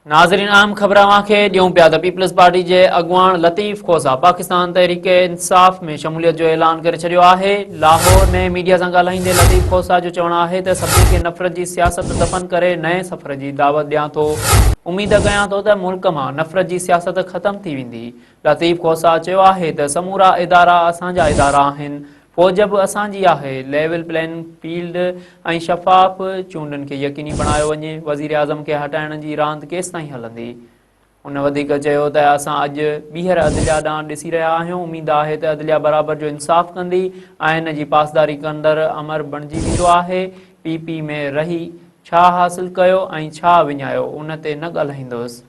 ناظرين اهم خبر اوهان کي ڏيون پيا ته پيپلز پارٽي جي اڳواڻ لطيف کوسا پاڪستان تحريڪ انصاف ۾ شموليت جو اعلان ڪري ڇڏيو آهي. لاهور ۾ ميڊيا سان ڳالهائيندي لطيف کوسا جو چوڻ آهي ته سڀني کي نفرت جي سياست دفن ڪري نئين سفر جي دعوت ڏيان ٿو، اميد ڪيان ٿو ته ملڪ مان نفرت جي سياست ختم ٿي ويندي. لطيف کوسا چيو آهي ته سمورا ادارا اسان جا ادارا آهن، فوج به اسان جي آهي، ليول پليئنگ فيلڊ ۽ شفاف چونڊن کي يقيني بڻايو وڃي، وزيراعظم کي هٽائڻ جي راند ڪيستائين هلندي؟ هن وڌيڪ چيو ته اسان اڄ ٻيهر عدليا ڏانهن ڏسي رهيا آهيون، اميد آهي ته عدليا برابر جو انصاف ڪندي، آئين جي پاسداري ڪندڙ امر بڻجي ويندو آهي، پي پي ۾ رهي ڇا حاصل ڪيو ۽ ڇا وڃايو ان تي نه ڳالهائيندس.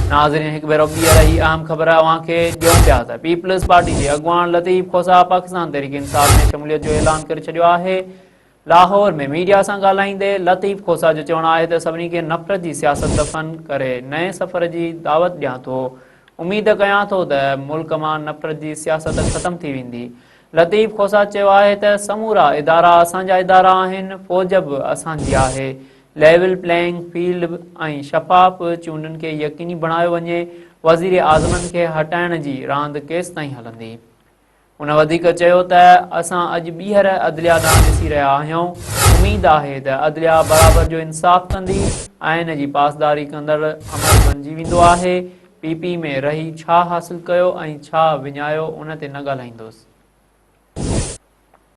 ناظرين هڪ ڀيرو ٻيهر هي اهم خبر اوهان کي ڏيون پيا ته پيپلز پارٽي جي اڳواڻ لطيف کوسا پاڪستان تحريڪ انصاف ۾ شموليت جو اعلان ڪري ڇڏيو آهي. لاهور ۾ ميڊيا سان ڳالهائيندي لطيف کوسا جو چوڻ آهي ته سڀني کي نفرت جي سياست دفن ڪري نئين سفر جي دعوت ڏيان ٿو، اميد ڪيان ٿو ته ملڪ مان نفرت جي سياست ختم ٿي ويندي. لطيف کوسا چيو آهي ته سمورا ادارا اسان جا ادارا آهن، فوج به اسان جي آهي، ليول پليئنگ فيلڊ ۽ شفاف چونڊن کي يقيني بڻايو وڃي، وزيراعظمن کي هٽائڻ جي راند ڪيستائين هلندي؟ هن وڌيڪ چيو ته اسان اڄ ٻيهر عدليا ڏانهن ڏسي رهيا آهيون، اميد آهي ته عدليا برابر جو انصاف ڪندي، آئين جي پاسداري ڪندڙ امر بڻجي ويندو آهي، پي پي ۾ رهي ڇا حاصل ڪيو ۽ ڇا وڃايو ان تي نه ڳالهائيندس.